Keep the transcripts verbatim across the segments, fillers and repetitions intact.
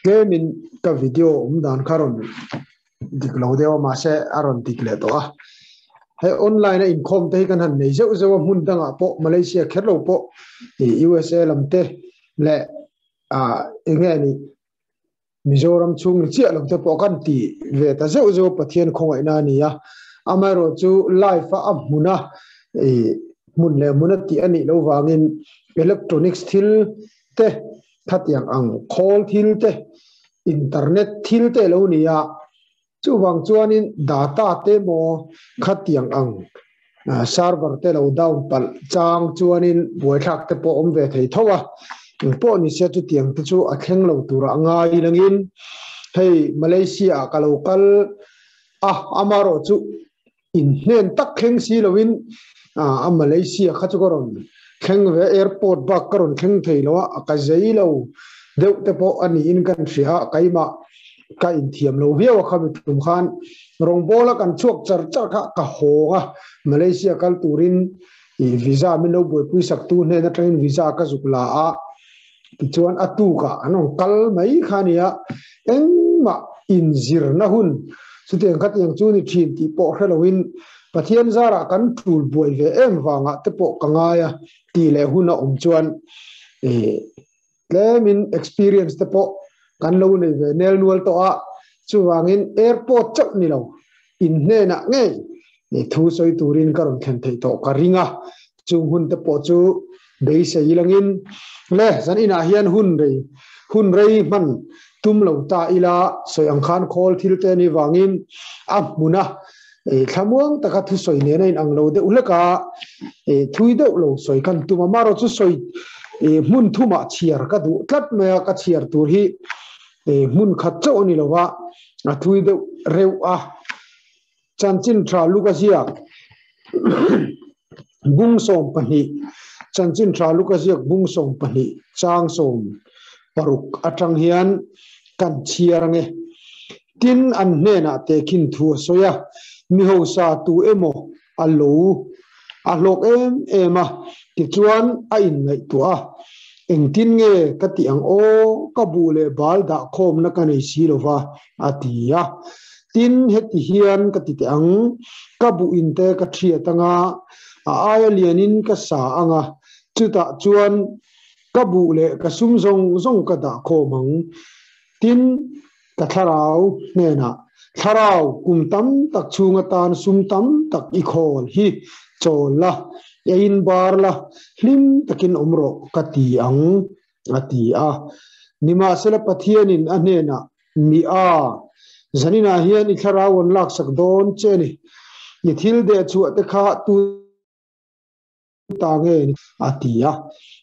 Tlemin ka video um dan kha rawn dik lo deu a, mahse a rawn dik leh tawh a. Hei online-a inkhawm te hi kan han nei zeuh zeuh a, hmun dangah pawh, Malaysia kher lo pawh, i U S A lam te leh, a, eng nge ni, Mizoram chhung ni chiah lo te pawh kan ti ve ta zeuh zeuh, Pathian khawngaihna a ni a. Amaherawhchu live-a a hmuna, i, hmun leh hmuna tih a nih loh vangin electronics thil te, khatiang ang khawl thil te, internet thil te lo ni a. Chuvang chuanin data te maw, khatiang ang, a, server te lo down palh chang chuanin buaithlak te pawh awm ve thei tho a. Pawh ni se, chutiang te chu a thleng lo tura a ngai langin, hei Malaysia-a ka lo kal a, amaherawhchu inhnen tak thleng si loin, a, a Malaysia kha chu ka rawn thleng ve, airport bak ka rawn thleng thei lo a, ka zai lo deuh te pawh a niin kan hria a, keimah ka inthiam lo viau a kha, mi tum khan rawngbawla kan chhuak char char kha ka hawng a, Malaysia kal turin, i, visa min lo buaipui saktu hnen aṭangin visa ka zuk la a, tichuan a tukah an rawn kal mai kha a nia, engmah inzirna hun, chutiang khatiang chu ni ṭhin tih pawh hre loin, Pathian zarah kan tul buai ve em vangah te pawh ka ngai a, tih leh hun a awm chuan, e, tlemin experience te pawh kan lo nei ve nel nual tawh a, chuvangin airport chauh ni lo, inhnenah ngei, e, thu sawi turin ka rawn thlen theih tawh ka ring a, chung hun te pawh chu beisei langin, le zaninah hian hun rei, hun rei hman tum lo ta ila, sawi ang khan khawl thil te a ni vangin a hmuna, e, thlamuang taka thusawi nena inang lo deuh hlek a, e, thui deuh lo sawi kan tum a, amaherawhchu sawi, e, hmun thumah chhiar ka duh tlat mai a, ka chhiar tur hi, e, hmun khat chauh a ni lo va, a thui deuh reuh a. Chanchin Ṭha Luka ziak bung sawm pahnih, Chanchin Ṭha Luka ziak bung sawm pahnih, chang sawm paruk aṭang hian kan chhiar ang e. Tin, an hnenah tehkhin thu a sawi a, mi hausa tu emaw a lo, a hlawk em em a, tichuan a inngaihtuah a, engtin nge ka tih ang aw, ka buh leh bal dah khawmna ka nei si lo va, a ti a. Tin, heti hian ka ti teh ang, ka buh in te ka ṭhiat ang a, a aia lianin ka sa ang a, chutah chuan ka buh leh ka sum zawng zawng ka dah khawm ang. Tin, ka thlarau hnenah, Thlarau, kum tam tak chhung atan sum tam tak i khawl hi chawl la, ei inbar la, hlim takin awm rawh ka ti ang, a ti a. Nimahsela, Pathianin a hnenah, mi a, zaninah hian i thlarau an laksak dawn che a ni. I thil deh chhuah te kha tu ta nge ni, a ti a.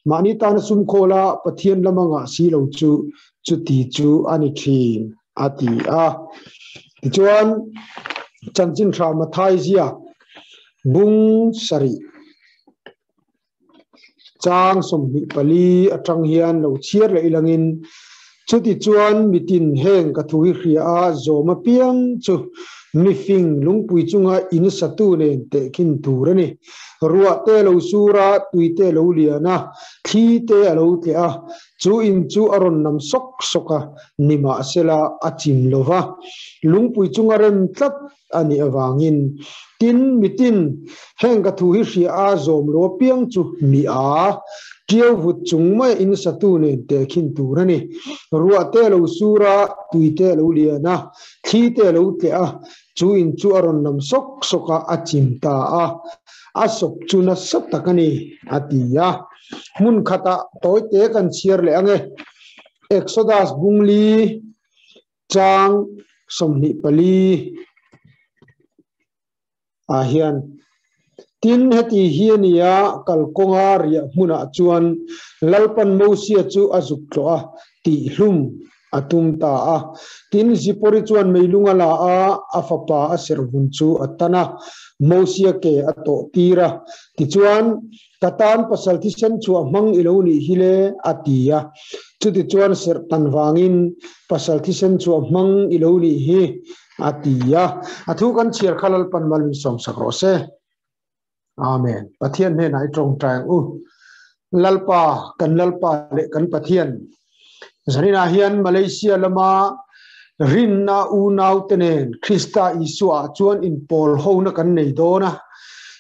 Mahni tana sum khawla Pathian lama ngah si lo chu, chuti chu a ni ṭhin, a ti a. Tichuan, Chanchin Ṭha Mathai ziak bung sarih, chang sawmhnih pali aṭang hian lo chhiar leh ilangin, chuti chuan mitin heng ka thu hi hria a zawm apiang chu mi fing lungpui chunga in satu nen tehkhin tur a ni. Ruah te lo sur a, tui te lo lian a, thli te a lo tleh a, chu in chu a rawn nam sawk sawk a, nimahsela a chim lo va, lungpui chunga rem tlat a nih avangin. Tin, mitin heng ka thu hi hria a zawm lo apiang chu mi a, ṭiau vut chung maia in satu nen tehkhin tur a ni. Ruah te lo sur a, tui te lo lian a, thli te lo tleh a, chu in chu a rawn nam sawk sawk a, a chim ta a, a sawp chu nasa tak a ni, a ti a. Hmun khatah tawite kan chhiar leh ang e. Exodus bung li, chang sawmhnih pali ah hian, tin, heti hi a ni a, kalkawnga riah hmunah chuan Lalpan Mosia chu a zuk tlawh a, tih hlum a tum ta a. Tin, Zipori chuan meilung a la a, a fapa a serh vun chu a tan a, Mosia ke a tawh tir a. Tichuan, ka tan pasal thisen chhuah hmang i lo nih hi le, a ti a. Chuti chuan serh tan vangin pasal thisen chhuah hmang i lo nih hi, a ti a. A thu kan chhiar kha Lalpan mal min sawmsak rawh se. Amen. Pathian hnenah i ṭawngṭai ang u. Lalpa, kan Lalpa leh kan Pathian, Zanina hian Malaysia lama rinna unau te nen Krista Isua chuan inpawlhona kan nei dawn a.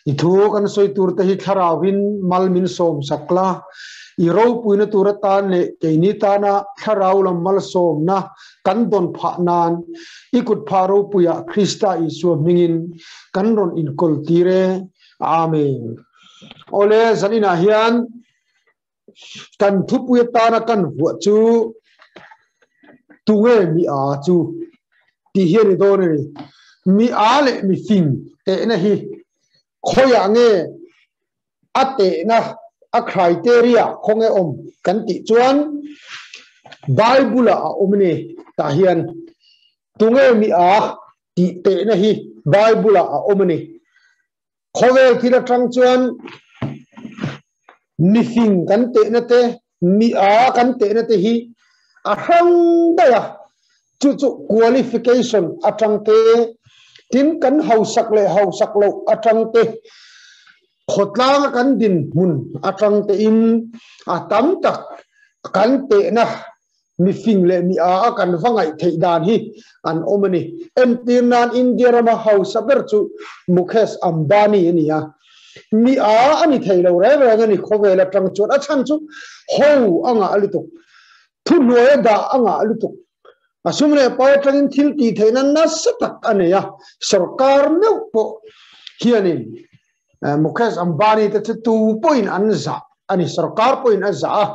I thu kan sawi tur te hi thlarauin mal min sawm sak la. I ropuina tur atan leh keini tana thlarau lam malsawmna kan dawn phah nan i kut phah ropuia Krista Isua hmingin kan rawn inkawl tir e. Amen. Awle, zanina hian kan thupui atana kan vuah chu, tunge mi a chu? Tih hi a ni dawn a ni. Mi a leh mi fing tehna hi khawiah nge a tehna, a criteria khawnge awm kan tih chuan Bible-a a awm a ni. Tah hian tunge mi a tih tehna hi Bible-a a awm a ni. Khawvel thil atang chuan mi fing kan tehna te, mi a kan tehna te hi a hrang daih a. Chu chu qualification atang te, tin kan hausak leh hausak loh atang te, khawtlanga kan dinhmun atang te in a tam tak kan tehna mi fing leh mi a a kan va ngaih theih dan hi an awm a ni. Entir nan India rama hausa ber chu Mukesh Ambani a ni a. Mi a a ni thei lo reng reng a ni, khawvel atang chuan a chhan chu ho a ngah lutuk. Thuhnuaia dah a ngah lutuk. A sum leh pai atangin thil tih theihna nasa tak a nei a. Sawrkar meuh pawh hianin, eh, Mukesh Ambani te chu tu pawhin an zah a ni, sawrkar pawhin a zah a.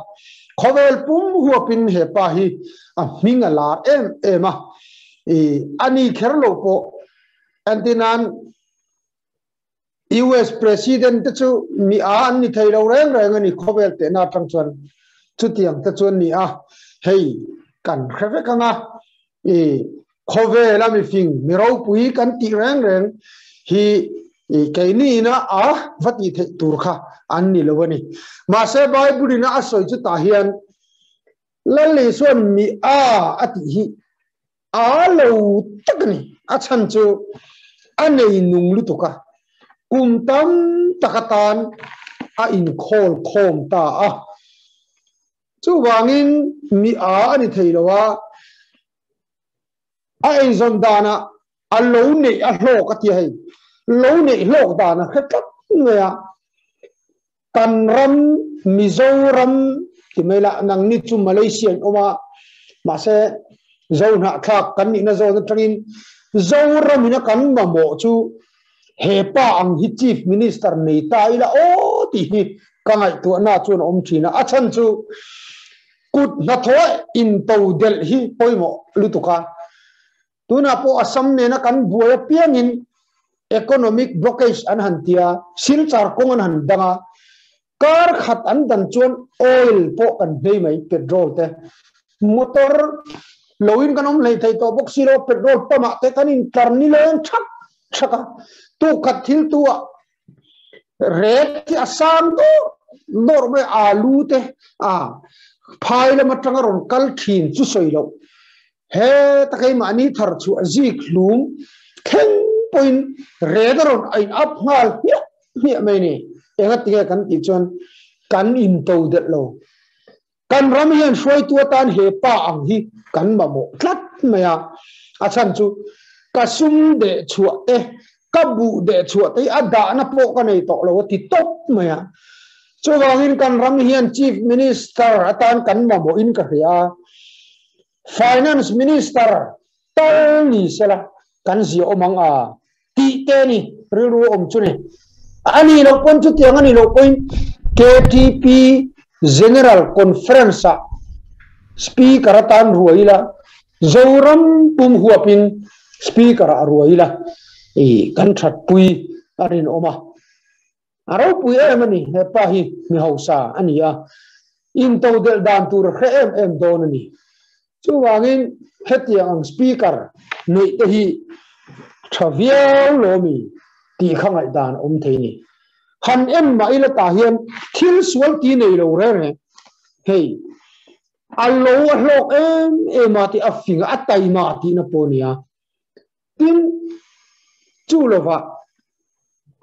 Khawvel pum huapin he pa hi a hming a lar em em a. I, a ni kher lo pawh. Entir nan U S President te chu mi a an ni thei lo reng reng a ni, khawvel tehna atang chuan. Chutiang te chuan ni a. Hei, kan hre vek ang a. I, khawvela mi fing, mi ropui kan tih reng reng hi, i, keini ina a va tih theih tur kha an ni lo a ni. Mahse, Bible-in a sawi chu tah hian Lal Isuan mi a a tih hi a lo tak a ni. A chhan chu a nei nung lutuk a. Kum tam tak atan a inkhawl khawm ta a. Chuvangin mi a a ni thei lo a. A eizawn dana a lo neih a hlawk a ti hei. Lo neih hlawk dana hre tlat mai a. Kan ram, Mizoram, ti mai la, nangni chu Malaysia-in awm a. Mahse, Zo hnah thlak kan nihna zawng atangin, Zoramin a kan mamawh chu, he pa ang hi Chief Minister nei ta ila aw tih hi ka ngaihtuahna chuan a awm ṭhin a. A chhan chu kut hnathawh intodelh hi pawimawh lutuk a. Tunah pawh Assam nena kan buai apiangin economic blockage an han ti a, Silchar kawng an han dang a, kar khat an dan chuan oil pawh kan hnai mai, petrol te. Motor loin kan awm hlei thei tawh bawk si lo, petrol pump-ah te kan intlar ni leng thak thak a. Tu khat thil tu a, rate hi a sang dawr dawr mai, alu te, a, phai lam atanga rawn kal ṭhin chu sawi lo. He ta keimahni thar chhuah zik hlum thleng pawhin rate a rawn a in up nghal hmiah hmiah mai ni. Engatinge kan tih chuan kan intodelh lo. Kan ram hian hruaitu atan he pa ang hi kan mamawh tlat mai a. A chhan chu ka sum deh chhuah te, ka buh deh chhuah te, a dahna pawh ka nei tawh lo a ti tawp mai a. Chuvangin kan ram hian Chief Minister atan kan mamawhin ka hria a. Finance Minister tal ni sela kan zia awm ang a, tih te ni, rilru awm chu ni. A ni lo pawn chutiang a ni lo pawn K T P General Conference-a Speaker atan ruai ila, Zoram pum huapin Speaker-a ruai ila, i kan ṭhatpui a rinawm a. A ropui em a ni, he pa hi mi hausa a ni a. Intodelh dan tur hre em em dawn a ni. Chuvangin hetiang ang speaker neih te hi ṭha viau lo mi tih kha ngaihdan a awm thei ni. Han en mah ila tah hian thil sual ti nei lo reng reng. Hei, a lo a hlawk em em a tih, a fing a, a taima tihna pawh a ni a. Tin, chu lova,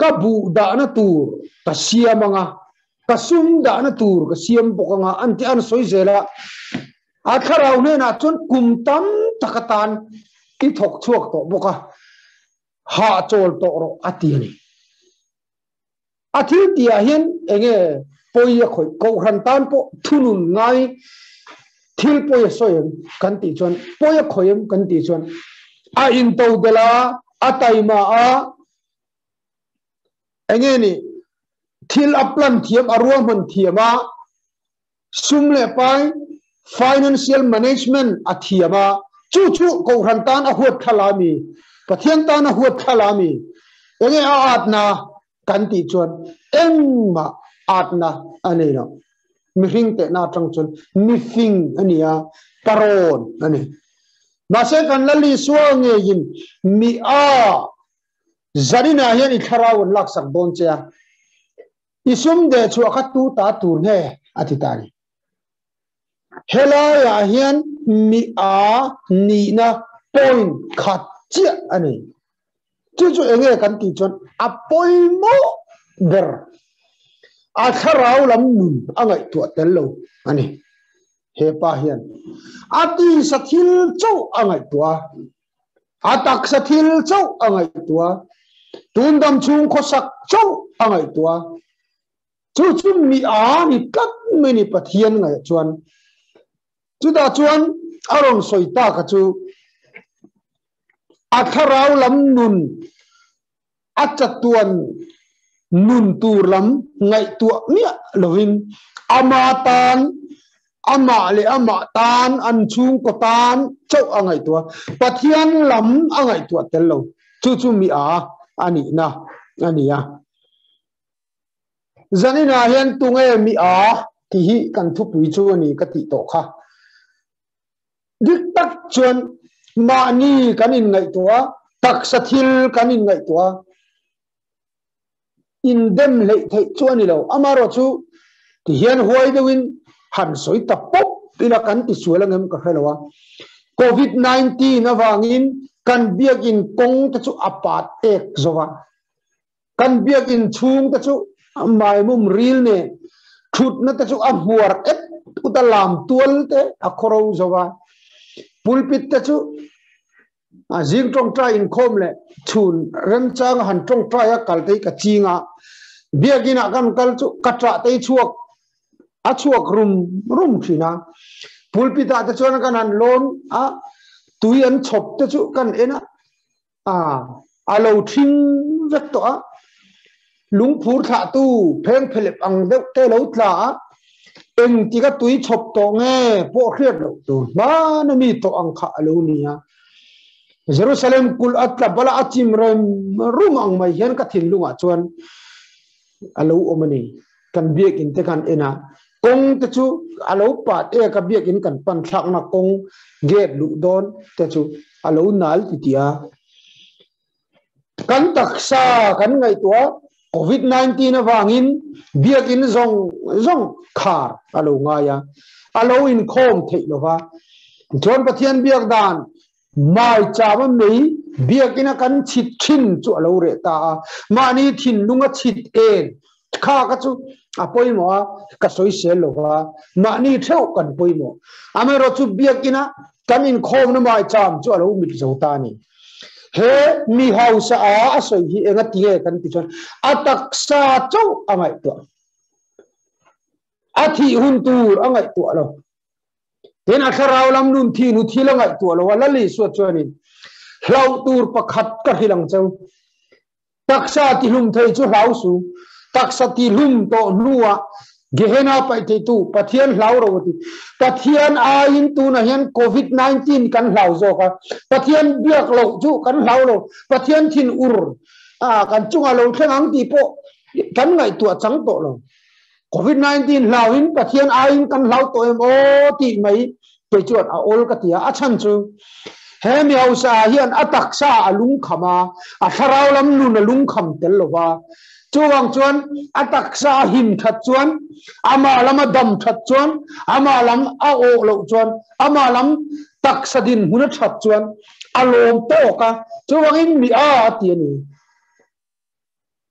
ka buh dahna tur ka siam ang a, ka sum dahna tur ka siam bawk ang a, an ti an sawi zel a. A thlarau hnena chun kum tam tak atan i thawk chhuak tawh bawk a. Hah chawl tawh rawh a ti a ni. A thil tia hian enge poi a khawih, kohhran tan pawh thunun ngai, thil poi a sawi em kan tih chuan, poi a khawih em kan tih chuan, a intodel a, a taima a, enge ni, thil a plan thiam, a ruahman thiam a, sum leh pai, financial management a thiam a, chu chu kohhran tan a huat thla la mi, Pathian tan a huat thla la mi, enge a atna kan tih chuan, engmah atna a nei lo. Mihring tehna aṭang chuan mi fing a ni a, parawn a ni. Mahse, kan Lal Isua ngeiin mi a, zanina hian i thlarau an laksak dawn che a. I sum deh chhuah kha tu ta tur nge a ti ta ni. Helaiah hian mi a nihna point khat chiah a ni. Chu chu enge kan tih chuan a pawimawh ber. A thlarau lam nun a ngaihtuah tel lo a ni. He pa hian a tisa thil chauh a ngaihtuah a. A taksa thil chauh a ngaihtuah a. Tun dam chhung khawsak chauh a ngaihtuah a. Chu chu mi a ni tlat mai ni Pathian ngaih chuan. Chutah chuan a rawn sawi tak a chu, a thlarau lam nun, a chatuan nun tur lam ngaihtuah miah lovin, ama tan, amah leh amah tan, an chhungkaw tan chauh a ngaihtuah. Pathian lam a ngaihtuah tel lo. Chu chu mi a, a nihna a ni a. Zanina hian tunge mi a tih hi kan thupui chu a ni ka tih tawh kha. Dik tak chuan mahni kan inngaihtuah a, taksa thil kan inngaihtuah a. Indem hleih theih chu a ni lo. Amaherawhchu, ti hian huai deuhin han sawi ta pawp ila kan ti sual ang em ka hre lo a. Covid nineteen avangin kan biak in kawng te chu a pat ek zo va. Kan biak in chhung te chu a maimum ril nen, thutna te chu a hmuar et ut a, lam tual te a khawro zo va. Pulpit te chu a zing ṭawngṭai inkhawm leh chhun remchang han ṭawngṭai a kal te hi ka ching a. Biak inah kan kal chu ka ṭah te hi chhuak, a chhuak rum rum ṭhin a. Pulpit ah te chuan kan han lawn a, tui an chhawp te chu kan en a. A, a lo thing vek tawh a. Lungphur thlahtu pheng phelep ang deuh te lo tla a. Engtika tui chhawp tawh nge pawh hriat loh tur hmana mi tawh ang kha a lo ni a. Jerusalem kulh a tla bala a chim rem rum ang mai hian ka thinlungah chuan a lo awm a ni. Kan biak in te kan en a, kawng te chu a lo pat e, ka biak in kan pan thlakna kawng gate luh dawn te chu a lo nal ti ti a. Kan taksa kan ngaihtuah a, Covid nineteen avangin biak in zawng zawng khar a lo ngai a, a lo inkhawm theih lo va. Chuan Pathian biak dan maicham a mei biak ina kan chhit ṭhin chu a lo reh ta a. Mahni thinlung a chhit en kha ka chu a pawimawh a, ka sawisel lo va. Mahni theuh kan pawimawh. Amaherawhchu biak ina kan inkhawmna maicham chu a lo mit zo ta a ni. He mi hausa a, a sawi hi enga ti nge kan ti chuan a taksa chauh a ngaihtuah. A thih hun tur a ngaihtuah lo. Tin, a thlarau lam nun thih hnu thil a ngaihtuah lo a, Lal Isua chuanin, "Hlauh tur pakhat ka hril ang cheu. Taksa tihlum thei chu hlau suh. Taksa tihlum tawh hnuah Gehenna paih theitu Pathian hlau ro," a ti. Pathian aiin tunah hian Covid nineteen kan hlau zawk a. Pathian biak loh chu kan hlau lo. Pathian thinur, a, kan chunga lo thleng ang tih pawh kan ngaihtuah chang tawh lo. Covid nineteen hlauin Pathian aiin kan hlau tawh em aw tih mai kei chuan a awl ka ti a, a chhan chu. He mi hausa hian a taksa a lungkham a, a thlarau lam nun a lungkham tel lo va. Chuvang chuan a taksa a him ṭhat chuan, ama lam a dam ṭhat chuan, ama lam a awh loh chuan, ama lam taksa dinhmun a ṭhat chuan a lawm tawk a. Chuvangin mi a, a ti a ni.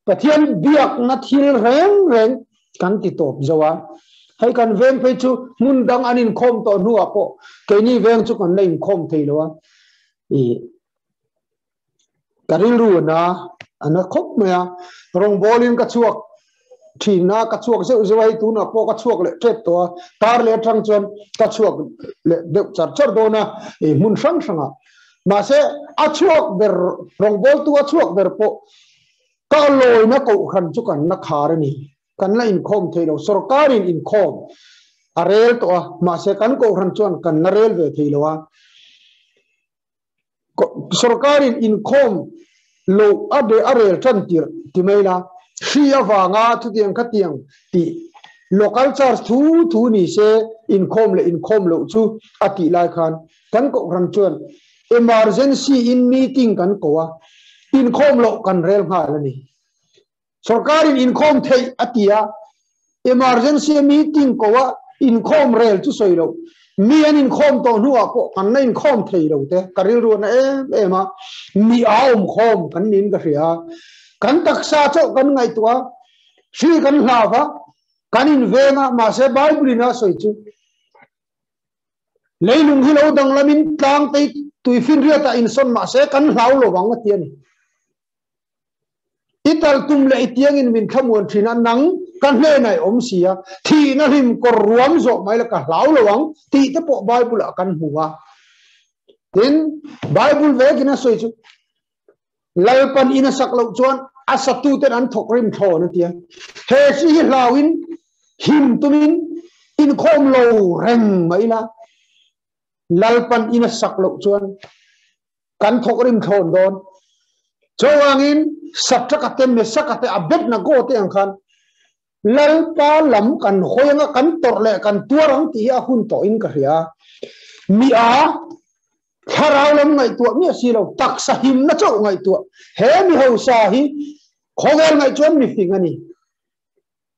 Pathian biakna thil reng reng kan ti tawp zo a. Hei kan veng phei chu hmun dang an inkhawm tawh hnuah pawh keini veng chu kan la inkhawm thei lo a. I, ka rilru a na, a na khawp mai a. Rawngbawlin ka chhuak ṭhin a, ka chhuak zeuh zeuh a, hei tunah pawh ka chhuak leh ṭep tawh a. Tar le ṭang chuan ka chhuak leh deuh char char dawn a, i, hmun hrang hrangah. Mahse, a chhuak ber, rawngbawltu a chhuak ber pawh ka lawina kohhran chu kan la khar a ni. Kan la inkhawm thei lo. Sorkarin inkhawm a rel tawh a, mahse, kan kohhran chuan kan la rel ve thei lo a. Ko-, sorkarin inkhawm lo a be a rel ṭan tir ti mai la. Hri avanga thutiang khatiang tih, local church thu thu ni se, inkhawm leh inkhawm lo chu a tih lai khan kan kohhran chuan emergency in meeting kan ko a, inkhawm lo kan rel nghal a ni. Sorkarin inkhawm thei a ti a, emergency meeting ko a, inkhawm rel chu sawi lo. Mi an inkhawm tawh hnuah pawh kan la inkhawm thei lo te, ka rilru a na em em a. Mi a awm khawm kan niin ka hria. Kan taksa chauh kan ngaihtuah a, hri kan hlau a, kan inveng a, mahse, Bible-in a sawi chu, leilung hi lo danglamin tlang te tuifinriatah insawn mahse kan hlau lo vang a ti a ni. I tal tum leh i tiangin min thlamuan ṭhin a, nang ka hnenah i awm si a, thihna hlim kawr ruam zawh mai la ka hlau lo ang tih te pawh Bible-ah kan hmu a. Tin, Bible vekin a sawi chu, Lalpan in a sak loh chuan a satuten an thawk rim thlawn a ti a. He hri hi hlauin him tumin inkhawm lo reng mai la. Lalpan in a sak loh chuan kan thawk rim thlawn dawn. Chuvangin Shadraka te, Mesaka te, Abednego te ang khan Lalpa lam kan hawi anga kan tawrh leh kan tuar ang tih hi a hun tawhin ka hria. Mi a thlarau lam ngaihtuah miah si lo, taksa himna chauh ngaihtuah. He mi hausa hi khawvel ngaih chuan mi fing a ni.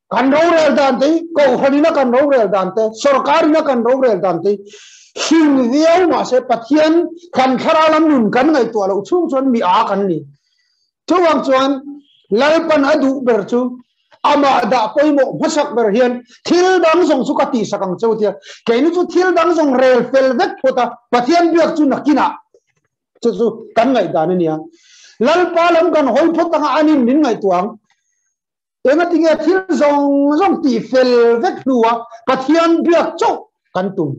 Kan rorel dan te, kohhranina kan rorel dan te, sorkarina kan rorel dan te, hring viau mahse, Pathian kan thlarau lam nun kan ngaihtuah loh chhung chuan mi a kan ni. Chuvang chuan Lalpan a duh ber chu, amah dah pawimawh hmasak ber hian thil dang zawng chu ka tihsak ang cheu tia. Keini chu thil dang zawng rel fel vek phawt a, Pathian biak chu nakinah chu chu kan ngaihdan a nia. Lalpa lam kan hawi phawt anga an in min ngaihtuah ang. Engatinge thil zawng zawng tih fel vek hnuah Pathian biak chauh kan tum.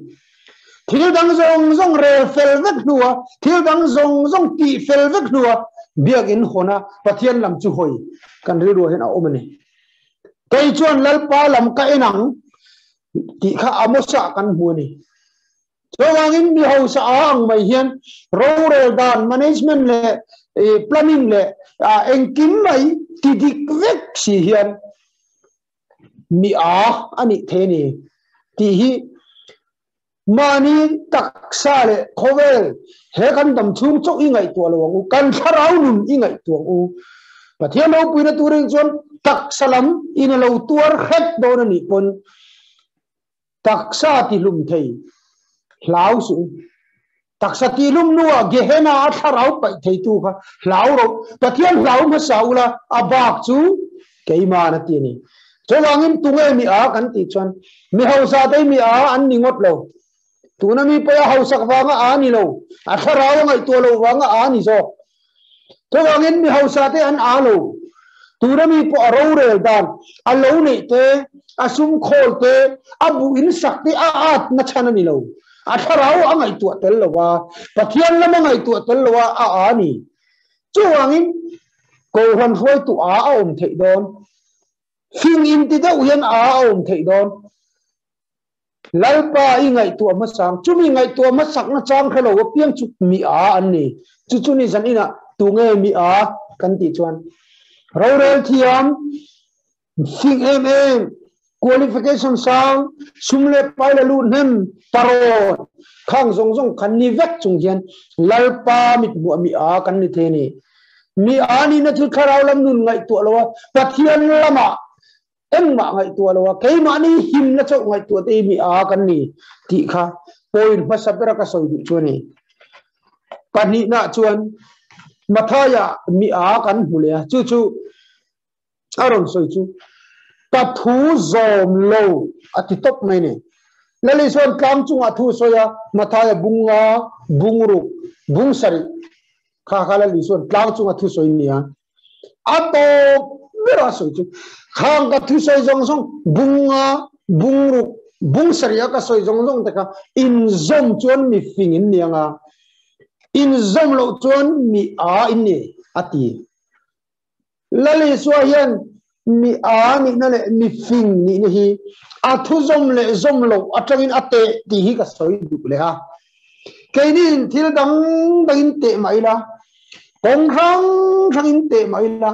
Thil dang zawng zawng rel fel vek hnuah, thil dang zawng zawng tih fel vek hnuah biak in hawna Pathian lam chu hawi kan rilruah hian a awm a ni. Kei chuan Lalpa lam ka en ang tih kha Amosa kan hmu a ni. Chuvangin mi hausa a ang mai hian rorel dan, management leh, eh, planning leh, ah, engkim mai ti dik vek si hian mi a a nih theih a ni tih hi mahni taksa leh khawvel he kan dam chhung chauh i ngaihtuah lo ang u, kan thlarau nun i ngaihtuah ang u. Pathian ropuina turin chuan taksa lam in a lo tuar hret dawn a nih pawn taksa tihlum thei hlau suh. Taksa tihlum hnuah Gehenna-a thlarau paih theitu kha hlau ro. Pathian hlau hmasa ula, a bak chu keiman a ti a ni. Chuvangin tunge mi a kan tih chuan mi hausa te mi a an ni ngawt lo. Tuna mi pawia hausak vanga a ni lo. A thlarau a ngaihtuah lo vanga a ni zawk. Chuvangin mi hausa te an a lo. Tuna mi pawh a rorel dan, a lo neih te, a sum khawl te, a bu in sak te, a atna chhan a ni lo. A thlarau a ngaihtuah tel lo a, Pathian lam a ngaihtuah tel lo a, a a ni. Chuvangin kohhran hruaitu a a awm theih dawn. Fing in ti deuh hian a a awm theih dawn. Lalpa i ngaihtuah hmasa ang, chumi ngaihtuah hmasakna chang hre lo apiang chu mi a an ni. Chu chu ni zaninah tunge mi a kan tih chuan rorel thiam, fing em em, qualification sang, sum leh pai la lut hnem, parod, khang zawng zawng kan ni vek chung hian Lalpa mithmuah mi a kan ni thei a ni. Mi a nihna chu thlarau lam nun ngaihtuah lo a, Pathian lama engmah ngaihtuah lo a, keimahni himna chauh ngaihtuah te mi a kan ni tih kha point hmasa bera ka sawi duh chu a ni. Pahnihna chuan Mathaia mi a kan hmu leh a, chu chu a rawn sawi chu. Ka thu zawm lo, a ti tawp mai ni. Lal Isuan tlang chunga thu sawi a, Mathaia bung nga, bung ruk, bung sari. Kha kha Lal Isuan tlang chunga thu sawi ni a. A tawp bera sawi chu. Khang ka thu sawi zawng zawng, bung nga, bung ruk, bung sari a ka sawi zawng zawng te kha, inzawm chuan mifing in ni ang a. Inzawm lo chuan mi â in ni, a ti. Lal Isua hian mi â nihna leh mifing nihna hi a thu zawm leh zawm lo aṭangin a teh tih hi ka sawi duh leh a. Keinin thil dang dangin teh mah ila, kawng hrang hrangin teh mah ila,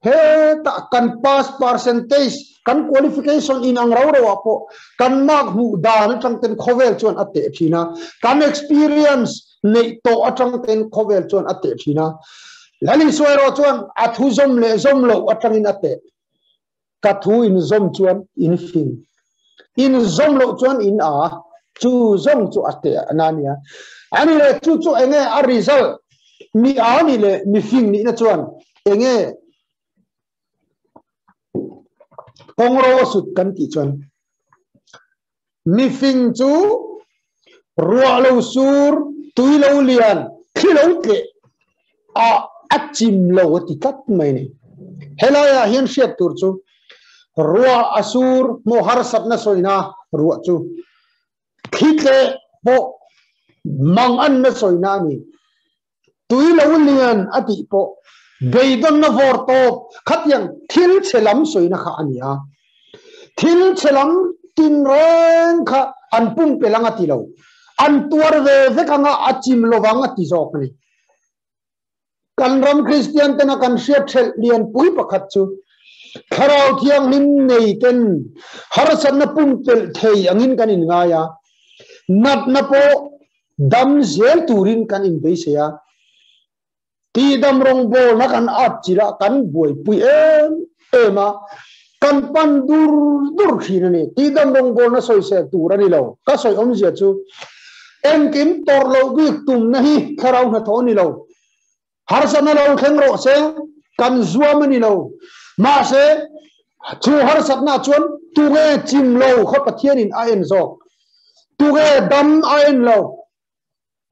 heta kan pass percentage, kan qualification inang rau rau a pawh, kan mark hmuh dan aṭang ten khawvel chuan a teh ṭhin a, kan experience neih tawh aṭang ten khawvel chuan a teh ṭhin a. Lal Isua erawh chuan a thu zawm leh zawm lo aṭangin a teh. Ka thu inzawm chuan in fing. Inzawm lo chuan in â. Chu zawng chu a teh a na nia. A ni leh chu chu enge a result? Mi â ni leh mifing nihna chuan enge kawng ro a sut kan tih chuan, mifing chu ruah lo sur, tui lo lian, thli lo tleh a, a chim lo a ti tlat mai ni. Helaiah hian hriat tur chu ruah a sur, maw, harsatna sawina ruah chu, thli tleh pawh manganna sawina a ni. Tui lo lian a tih pawh beidawnna vawrtawp khat hian thil chhe lam sawina kha a ni a. Thil chhe lam tin reng kha an pumpelh ang a ti lo, an tuar ve vek anga a chim lo vang a ti zawk a ni. Kan ram Kristian tena kan hriat ṭhelh lian pui pakhat chu Thlarau Thianghlim nei ten harsatna pumpelh thei angin kan inngai a, natna pawh dam zel turin kan inbeisei a. Tihdam rawngbawlna kan at chila kan buaipui em em a, kan pan dur dur ṭhin a ni. Tihdam rawngbawlna sawisel tur a ni lo. Ka sawi awmzia chu, engkim tawrh lo bik tumna hi thlarau hnathawh a ni lo. Harsatna lo thleng rawh se, kan zuam a ni lo. Mahse, chu harsatna chuan tunge chim lo kha Pathianin a en zawk. Tunge dam a en lo.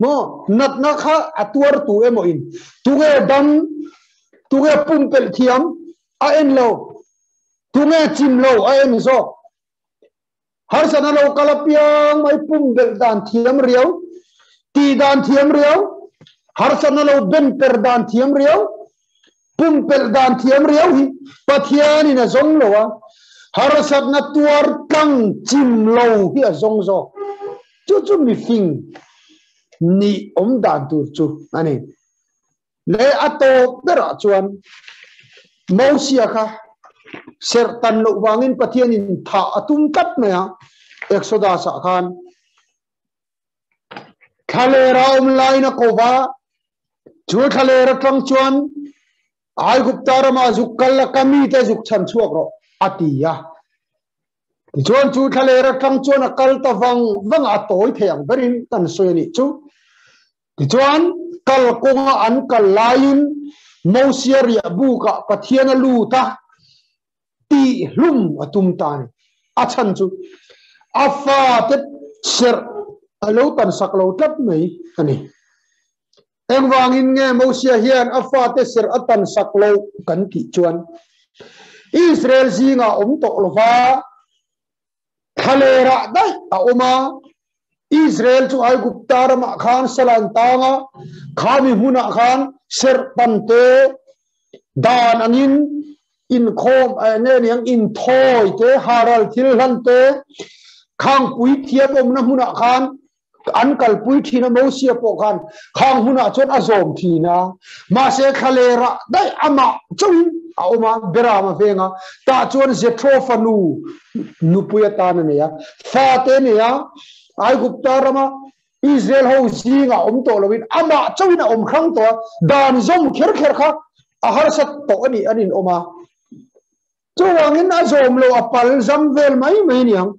Maw, natna kha a tuartu emaw in, tunge dam, tunge pumpelh thiam a en lo, tunge chim lo a en zawk. Harsatna lo kal apiang mai pumpelh dan thiam riau, tih dan thiam riau, harsatna lo benper dan thiam riau, pumpelh dan thiam riau hi Pathianin a zawng lo a, harsatna tuar tlang chim lo hi a zawng zawk. Chu chu mifing nih awm dan tur chu a ni. Le a tawp berah chuan Mosia kha serh tan loh vangin Pathianin thah a tum tlat mai a, Exodus-ah khan. Thlalera awm laiin a ko va, chu thlalera aṭang chuan Aigupta rama zuk kal la, ka mite zuk chhan chhuak rawh, a ti a. Tichuan chu thlalera aṭang chuan a kal ta vang vang a, tawi thei ang berin kan sawi a nih chu. Tichuan kalkawnga an kal laiin Mosia riahbukah Pathian a lut a, tih hlum a tum ta a ni. A chhan chu a fate serh a lo tansak lo tlat mai a ni. Engvangin nge Mosia hian a fate serh a tansak lo kan tih chuan, Israel zinga awm tawh lova, thlalera daih a awm a, Israel chu Aigupta ramah khan sal an tang a, khami hmunah khan serh tan te, dan angin inkhawm, eh, nge ni ang, inthawi te, haral thil hlan te, khang puithiam awmna hmunah khan an kalpui ṭhin a, Mosia pawh khan khang hmunah chuan a zawm ṭhin a. Mahse, thlalera daih amah chauhin a awm a, Berama venga. Tah chuan Jethro fanu nupui atan a nei a, fate nei a, Aigupta rama Israel ho zinga awm tawh lovin amah chauhin a awm hrang tawh a, dan zawm kher kher kha a harsat tawh a nih an inawm a. Chuvangin a zawm lo a pal zam vel mai mai ni ang.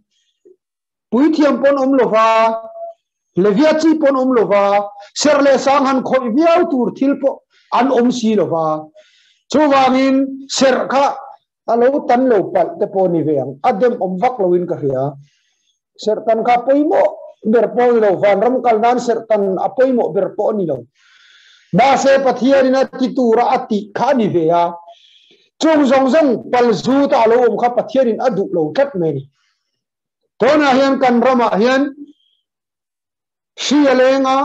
Puithiam pawn awm lo va, levia chi pawn awm lo va, serh leh sang han khawih viau tur thil pawh an awm si lo va. Chuvangin serh kha a lo tan lo palh te pawh ni ve ang. A dem awm vak loin ka hria. Serhtan kha poimaw ber pawh ni lo, vanram kal nan serhtan a poimaw ber pawh ni lo. Mahse, Pathianin a ti tura a tih kha ni ve a. Chuong zawng zawng palzu ta lo awm kha Pathianin a duh lo tlat mai ni. Tuna hian kan ramah hian hri a leng a,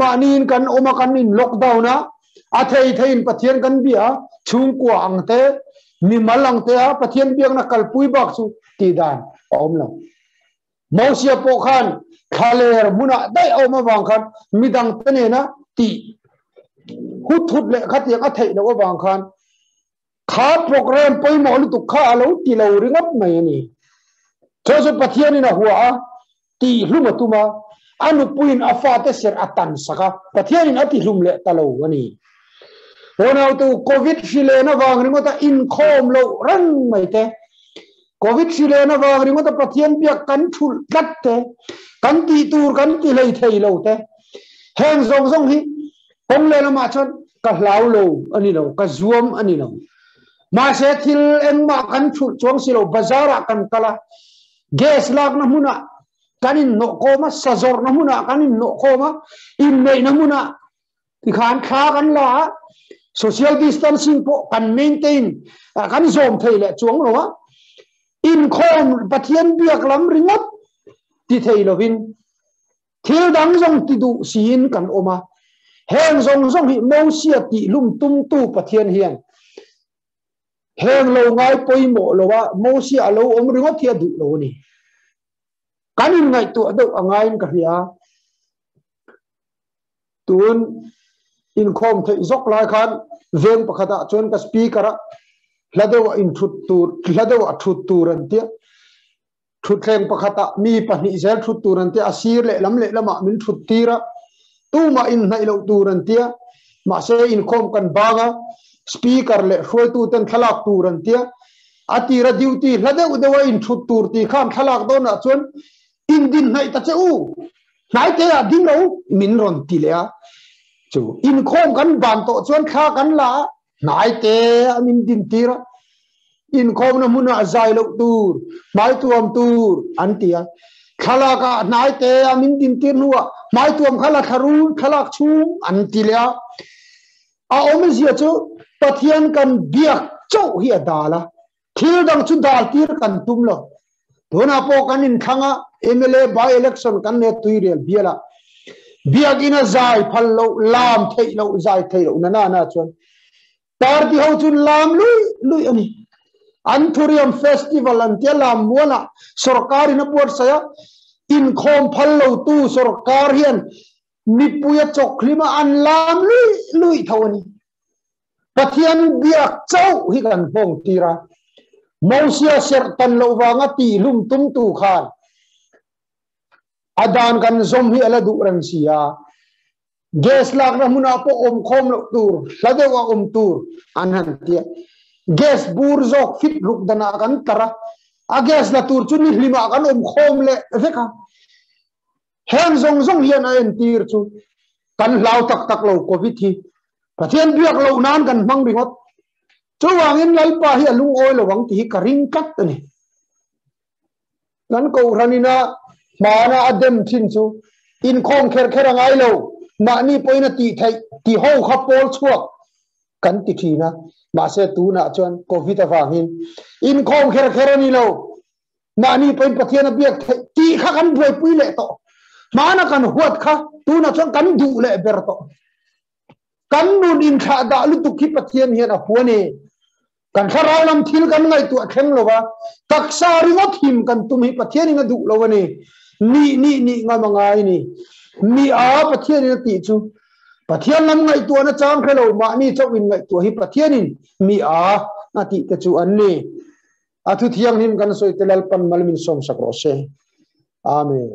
mahniin kan awm a, kan in lockdown a, a thei theiin Pathian kan biak a, chhungkua ang te, mimal ang te a, Pathian biakna kalpui bak chu ti dan a awm lo. Mosia pawh khan thlalêr hmuna daih a awm avang khan midang te nena tih hut hut leh khatiang a theih loh avang khan kha program poimaw lutuk kha a lo ti lo ringawt mai a ni. Chu chu Pathianin a hua a, tih hlum a tum a, a nupuiin a fate serh a tan sak a, Pathianin a ti hlum leh ta lo a ni. Unaute, Covid hri lena vang ringawta inkhawm lo reng mai te, Covid hri lena vang ringawta Pathian biak kan thulh tlat te, kan tih tur kan ti hlei thei lo te, heng zawng zawng hi kawng le lamah chuan ka hlau lo a ni lo, ka zuam a ni lo. Mahse, thil engmah kan thulh chuang si lo, bazarah kan kal a, gas lakna hmuna kan in nawh khawm a, sa zawrhna hmuna kan in nawh khawm a, inneihna hmuna tikhan thla kan la a, social distancing pawh kan maintain a, kan zawm thei leh chuang lo a, inkhawm Pathian biak lam ringawt ti thei lovin, thil dang zawng ti duh siin kan awm a. Heng zawng zawng hi Mosia tih hlum tumtu Pathian hian heng lo ngai poimaw lo a, Mosia a lo awm ringawt hi a duh lo a ni. Kan inngaihtuah deuh a ngaiin ka hria. Tun inkhawm theih zawk lai khan veng pakhatah chuan ka speaker-a hla deuha inthut tur, hla deuha thut tur an tia. Thutthleng pakhatah mi pahnih zel thut tur an tia, a sir leh lam leh lamah min thut tir a. Tumah inhnaih loh tur an tia. Mahse, inkhawm kan bang a, speaker leh hruaituten thlalak tur an tia. A tira duty hla deuh deuha inthut tur ti khan thlalak dawnah chuan, "Indin hnaih ta che u, hnai te ah ding ro," min rawn ti leh a. Chu inkhawm kan ban tawh chuan thla kan la a, hnai te a min din tir a. Inkhawmna hmunah zai loh tur, hmai tuam tur an ti a. Thlalakah hnai te a min din tir hnuah hmai tuam kha la thla run thlalak chhung an ti leh a. A awmzia chu Pathian kan biak chauh hi a dal a, thil dang chu dal tir kan tum lo. Tuna pawh kan inthlang a, M L A by-election kan nen Tuirial biala. Biak ina zai phal lo, lam theih lo, zai thei lo, nana na chuan party ho chun lam lui lui a ni. An Thuriam Festival an tia, lam muala sawrkarin a buatsaih a, inkhawm phal lo tu sawrkar hian mipuia chawkhlima an lam lui lui tho a ni. Pathian biak chauh hi kan hmang tir a. Mosia serh tan loh vanga tih hlum tumtu khan a dan kan zawm hi a la duh reng si a. Gas lakna hmuna pawh awm khawm loh tur, hla deuha awm tur an han tia. Gas bur zawk fit ruk dana kan tar a. A gas la tur chu ni hlima kan awm khawm leh vek a. Heng zawng zawng hian a entir chu kan hlau tak tak lo Covid hi Pathian biak loh nan kan hmang ringawt. Chuvangin Lalpa hi a lungawi lo ang tih hi ka ring tlat a ni. Kan kohranina hmana a dem ṭhin chu inkhawm kher kher a ngai lo, mahni pawhin a tih theih ti ho kha pawl chhuak kan ti ṭhin a. Mahse, tunah chuan Covid avangin inkhawm kher kher a ni lo, mahni pawhin Pathian a biak theih tih kha kan buaipui leh tawh. Hmana kan huat kha tunah chuan kan duh leh ber tawh. Kan nun inthlahdah lutuk hi Pathian hian a hua a ni. Kan thlarau lam thil kan ngaihtuah thleng lo va, taksa ringawt him kan tum hi Pathianin a duh lo a ni. Nih, nih, nih ngam a ngai a ni. Mi a Pathianin a tih chu. Pathian lam ngaihtuahna chang hre lo, mahni chauhin ngaihtuah hi Pathianin mi a a tih te chu an ni. A thu thianghlim kan sawi te Lalpan mal min sawm sak rawh se. Amen.